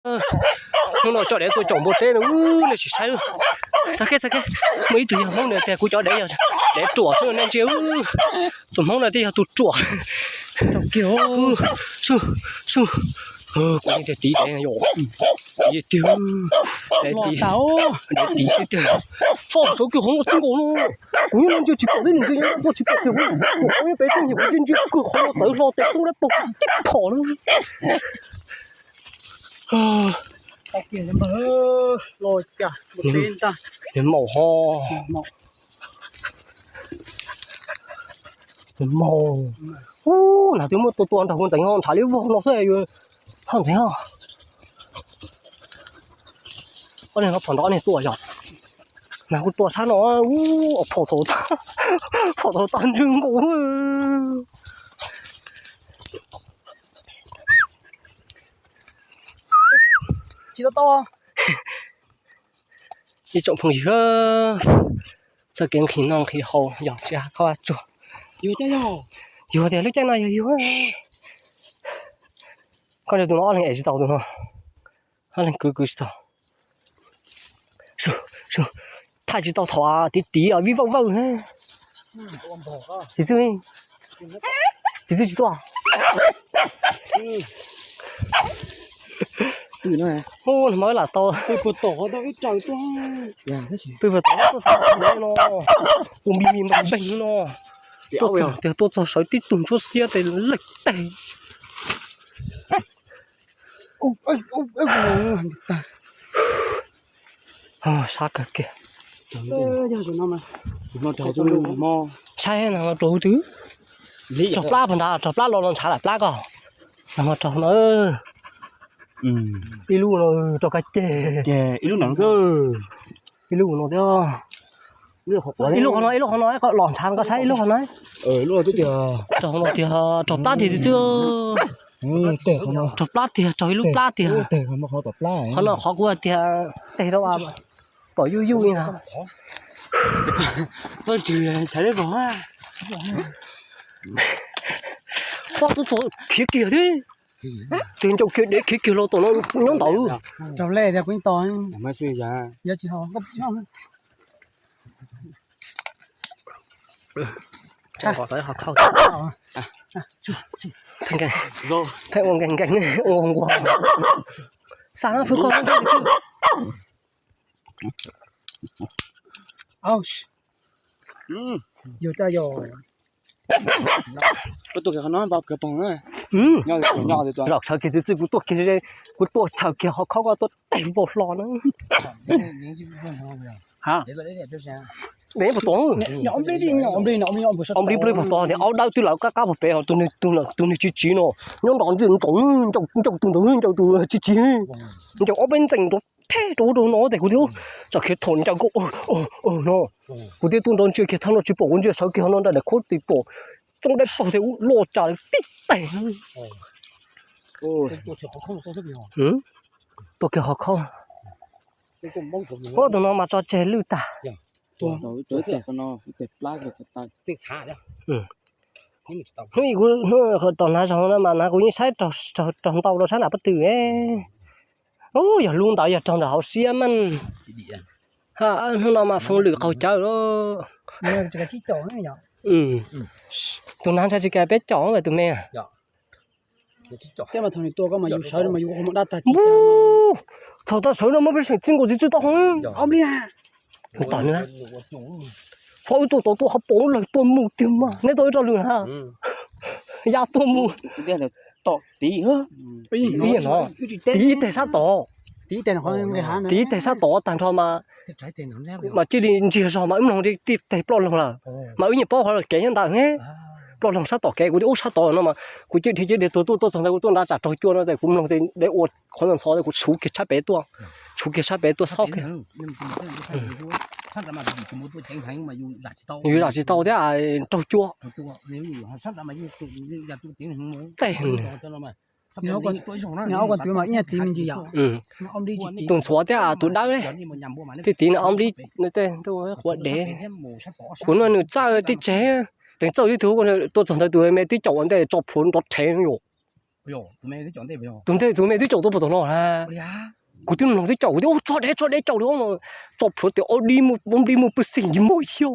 Hnub no coj dev tuaj caum npua teb no, nej sim saib. Txog kiag, txog kiag, muaj ib tug yog Hmoob nws tias kuv cov dev yog dev ruam xwb nej ntsia. Tus Hmoob no twb yog tus ruam. Kuv tiag tiv dev, tiv tiag, dev tiv tiag. Faj saud kiag hov no txij nkaus no. Kuv yeej ntsia tsis pom thiab, ntsia nyob tuaj tsis pom kiag. Kuv qhov pem txooj nyem kuv ntsia kawg qhov no txawv hlo tes txoob dab paug tib phom no. Nws maum ho. Nws maum. Ub, nag twb muab tua tua nrog kuv ntxeev ho ntshav li vog no xwb yus ho ntxeev ho. Ob niag no phom nrov niag tuaj yog. Nag kuv tua sab no, ub, phom thaum tag ntswg nkaus. Tsis tau tau. Ib tsoom phooj ywg, txoj kev nqhis noj nqhis haus yog tsis haj qhab tsuag. Yuag tias lub caij no yog yuag. Koj tus no ob leeg ev tsis tau tus no. Ob leeg kwv kwv tsis tau. Thaij tsis tau thaum tiv tiv vij vawj vawj. Txiv txwj, txiv txwj tsis tuaj. Ub, nag hmo lam tau pw puag tom tuaj xwb no, ua npij npij npaj npeeg no. Tuaj txog tias tuaj txog sawv tib tug ntsuab xiab tes lej teg. Sab kawg kiag. Saib no rau hauv twg? Raug plab puas nrad, raug plab los los ntshav lam plab koj. No raug no. Ib lub no raug kab ceg. Ib lub no thiab. Ib lub qhov no, ib lub qhov no los ntshav koj saib ib lub qhov no. Raug no tiag, raug plab tiag xwb. Raug plab tiag, raug ib lub plab tiag. Qhov no qhov kuv tiag, teg rau pom yuj yuj li ntag. Pob tub txog khiav kiag thiab. Ces ncau kiag dev khiav kiag los tom no nyob ntawd. Pheej ua nkees nkees ua nkuag. Xa fwb koj. Yog, yog. Zaum sawv kiag txwv txwj kuv tuaj kiag, kuv tuaj chaws kiag qhov khob koj tuaj teg npau hlo na. Ob nplib pog tod, ob dawb twb lawv qab qab pog pem, tus nws tsis tsiv no nyob nrad ntsia ntsoov, ncau tus ntawd ncau tus tsis tsiv, ncau ob peb ntxees nrov theb rau ub rau no tes kuv tias tsam khiav thaum ncaws nkauj no. Kuv thiaj tuaj nrov ntsia kiag thaj no tsis pom, kuv ntsia sawv kiag no nram daim khob tim pom txooj dawb paug tes ub loj cas tib teg. Tuaj kiag qhov khob. Ub, tus no mas tso tseg lwj tag. Hnub hnub tom hnav zaug no mas hnav kuv yeej saib raug ntau rau sab nram pob tw. Ub, yog lub ntawd yog raug ntawm hauv siab mas. Hnub no mas foom lwm qaug cawv lawm. Tus hnav ntshai tsis kam peb caum tus me. Thaum tau sawv no muab peb seem txij nkaus txiv txwj tau hov. Tom nws, qhov wb tuaj tod tuaj qhov pom lawg tuaj mus tiag mas neb tau ib rau lwm na. Ya tuaj mus. Tiv no, tiv ib teg sab tod, tiv ib teg sab tod tag nrho mas, mas cia li ntsiag zog mas wb mloog tib teg ploj loog lawm. Mas wb nyiam paub qhov kev nyob ntawd ne. Ploj loog sab tom kev, kuv tias ub sab tod no mas kuv cia li dhia cia li tuag tuaj tuaj txog ntawd kuv tuaj nrad tsam raug cua no tes kuv mloog tes dev ua qhov ntxhov ntxhov tes kuv tshuv kiag sab pem tuaj, tshuv kiag sab pem tuaj xauj kiag. Yus zam tsis tau thiab raug cua. Tus ntxhuav thiab tus dawb, tej tiv nws ob nplib quav dev. Kuv nug nws txawj tib tsev, teev txawj tib tug, tuaj txog ntawd tus me tib caum ua ntej tso plhuav nrov rhev yom. Tus ntej tus me twb caum tuaj puag tom no na. Kuv twb mloog twb caum, kuv twb ua tso dev tso dev caum li no, tso plhuav tias ob dib muaj, ob dib muaj pw xeem yig muaj xyov.